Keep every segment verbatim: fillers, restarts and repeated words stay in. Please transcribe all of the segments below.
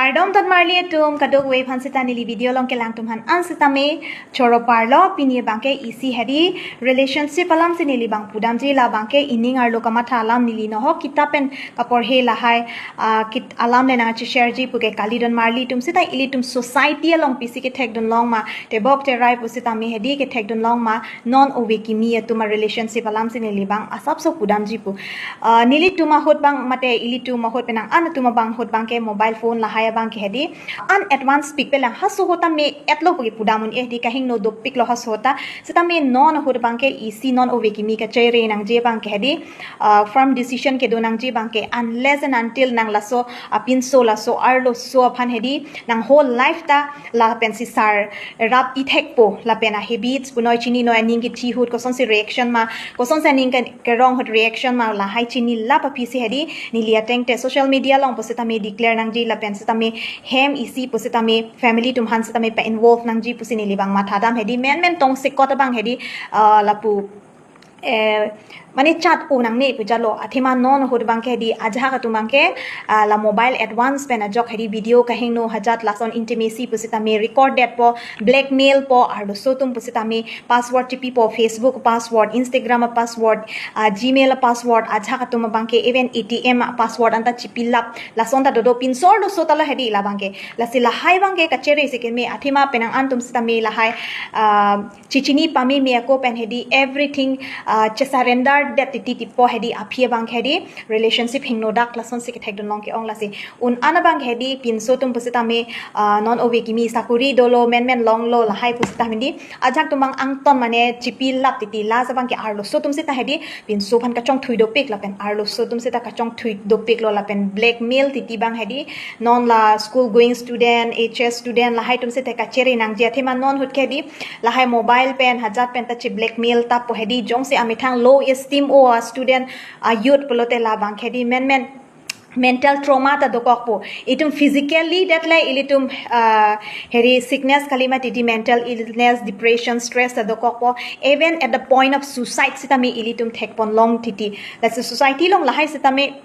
Kardom donmarli atum, kadokave aphan seta neli video along kelang atum aphan an setame choro parlo. Pini abangke isi hedi relationship alam si neli abang pudamji, labangke ining arlo kamatha alam, neli nohok kitap pen kaporhe lahai, ah, kit alam le nangchesharji puke kali donmarli atum. Seta ilitum society along pisi kethekdun long ma, tebok terai pu setame hedi kethekdun long ma, non ove kimi atum a relationship alam si neli abang asapso pudamji pu. Ah, nelitum ahut abang mate ilitum ahut penang an atum abang ahut abangke mobile phone lahai abangke hedi an advance pik pelang, haso ahut ta me-etlo puke pudam un-e hedi, kahingno dopiklo haso ahut ta. Setame non ahut abangke isi non ove kimi kachere nangji abangke hedi, ah, firm decision kedo nangji abangke, unless and until nang laso apinso laso arloso aphan hedi nang whole life ta lapen si sar rap ithekpo, lapen a habits punoi chinino, aning kethi ahut kosonsi reaction ma, kosonsi aning ke, kerong ahut reaction ma, lahai chinilap aphi si hedi neli ateng te social media along pu setame declare nangji, lapen setame hem isi pu setame family atum aphan setame pa-involve nangji pusi neli abang mathadam hedi, menmen tongsekot abang hedi, ah, lapu, eh, mane chat-o nangne pu jalo. Athema non ahut abangke hedi ajahak atum abangke, ah, la mobile advance pen ajok hedi video kahingno hajat lason intimacy pu setame record detpo, blackmail po, arloso atum pu setame password chipipo, Facebook password, Instagram password, ah, Gmail password, ajahak atum abangke even A T M password anta chipilap, lason ta dodo, pinso arloso talo hedi labangke. Lasi lahai abangke kachere si keme, athema penang an atum setame lahai, ah, chichini pameme ako pen hedi everything, ah, chesurrender det titi tipo hedi aphi abangke hedi relationship hingno dak lasonsi kethekdun long ke-ong. Lasi un an abangke hedi pinso atum pu setame, ah, non ove kimi sakuri dolo, menmen longlo lahai pu setame hedi ajahak atum abang angton mane chipilap titi, lasi abangke arloso atum seta hedi pinso aphan kachongthui dopik lapen arloso atum seta kachongthui dopiklo, lapen blackmail titi abang hedi non la school going student, H S student lahai atum seta kachere nangji, athema non ahut ke hedi lahai mobile pen hajat pen ta che blackmail tappo hedi, jongsi amethang low esteem o a student, a youth pulote labangke hedi menmen mental trauma ta dokokpo. Itum physically det le ilitum, ah, hedi sickness kali mati di, mental illness, depression, stress ta dokokpo. Even at the point of suicide setame ilitum thekpon long titi. Lasi society along lahai setame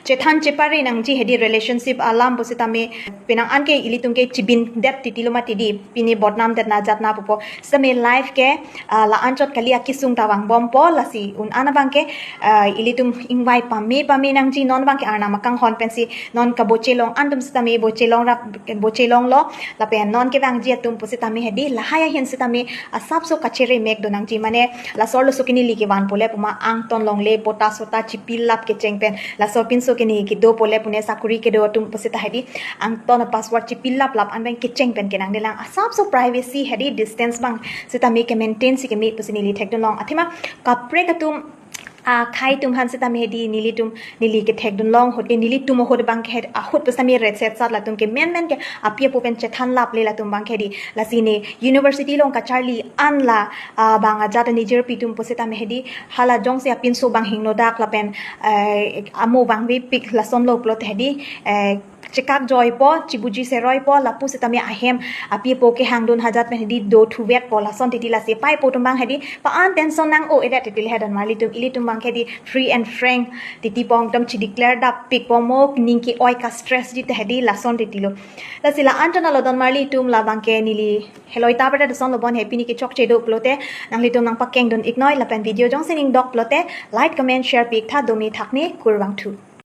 chethan chepare nangji hedi relationship alam pu setame penang an ke ilitum ke chibin det titi lo mati di, pini bodnam det na jat na pupo. Setame life ke, ah, la anchot kali akesung ta vangbompo, lasi un an abangke, ah, ilitum ingvai pame pame nangji, non abangke arnam akanghon pensi non kaboche long an atum setame boche long rap, boche longlo, lapen non kevangji atum pu setame hedi lahai ahin setame asapso kachere mek do nangji, mane laso arloso ke neli kevan pole puma angton longle, pota sota chipilap kecheng pen, laso apinso ke neli kedo pole pune sakuri kedo atum pu seta hedi angton a password chipilap lap an abang kecheng pen kenangdelang, asapso privacy hedi distance abang setame ke maintain si keme pusi neli thekdun long. Athema kaprek atum, ah, akhai atum aphan setame hedi nelitum, neli kethekdun long ahut ke nelitum ahut abangke hedi ahut pu setame ret set sat latum ke menmen ke api apo pen chethan laple latum abangke hedi. Lasi ne university along kacharli an la, ah, bang ajat anijirpi atum pu setame hedi hala jongsi apinso abang hingno dak lapen, eh, amo abang vepik lasonlo pulote hedi, eh, chekak joipo, chibuji seroipo, lapu setame ahem api apo kehangdun hajat pen hedi dothuvetpo, lason titi. Lasi paipo atum abang hedi pa an tension nang-o-edet titi le he donmarli atum, ilitum abangke hedi free and frank titi po, ekdom chi declare dap pikpo, mo ning ke-oi ka stress ji te hedi, lason titi lo. Lasi la anchot na lo donmarli atum, labangke neli heloi ta perde doson lo bon he, pini kechokche do pulote nanglitum nangpakengdun iknoi, lapen video jongsi ning dok pulote like, comment, share piktha, domi thakni, kurvangthu.